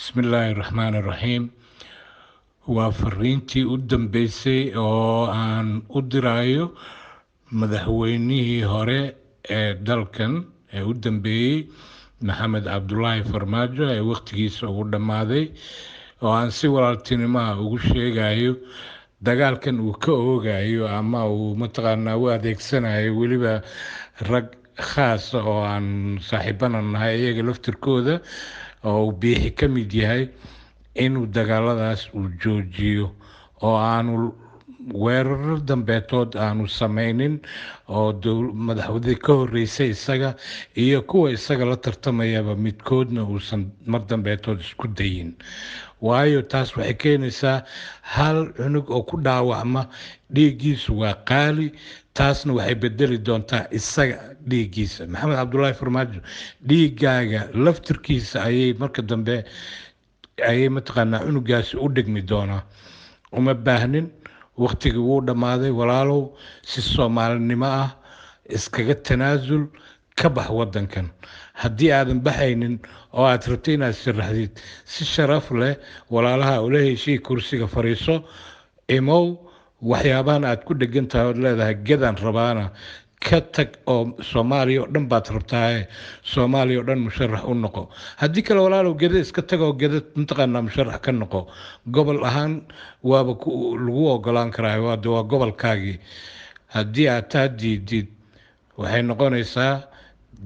Bismillaahi raxmaani raxiim. Waa fariintii u dambeysay oo aan u dirayo madaxweynihii hore ee dalkan ee u dambeeyey, Maxamed Cabdulaahi Farmaajo, ee waqtigiisa ugu dhammaaday, oo aan si walaaltinimaha ugu sheegayo dagaalkan uu ka oogayo ama uu mataqaanaa u adeegsanayo weliba rag khaasa oo aan saaxiibana nahay iyaga laftirkooda, oo uu Biixi ka mid yahay, inuu dagaaladaas uu joojiyo oo aanu weeraro dambeetood aanu sameynin, oo madaxweyne ka horeysay isaga iyo kuwa isaga la tartamayaba midkoodna uusan mar dambeetood isku dayin. Waayo, taas waxay keenaysaa hal cunug oo ku dhaawacma dhiiggiisu waa qaali. Taasna waxay bedeli doontaa isaga dhiiggiisa. Maxamed Cabdulaahi Farmaajo, dhiiggaaga laftirkiisa ayay marka dambe ayay mataqaanaa cunugaasi u dhigmi doonaa. Uma baahnin, waqtigii wuu dhammaaday. Walaalow, si Soomaalinimo ah iskaga tanaasul, ka bax wadankan. Haddii aadan baxaynin oo aad rabto inaad sharaxdid, si sharaf leh walaalaha ula heshii, kursiga fariiso, imow. Waxyaabahan aad ku dhegan tahay ood leedahay Gedaan rabaana ka tag, oo Soomaaliya oo dhan baad rabtaaye Soomaaliya oo dhan musharax u noqo. Haddii kale, walaalow, Geda iska tag oo Geda mataqaanaa musharax ka noqo. Gobol ahaan waaba lagu ogolaan karaa, waa gobolkaagii. Haddii aad taa diidid, waxay noqonaysaa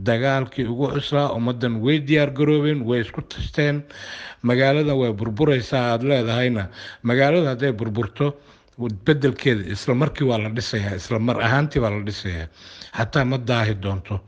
dagaalkii ugu cuslaa. Ummaddan way diyaar garoobeen, way isku tashteen. Magaalada way burburaysaa aada leedahayna, magaalada hadday burburto, bedelkeeda isla markii waa la dhisayaa, isla mar ahaantii baa la dhisayaa, xataa ma daahi doonto.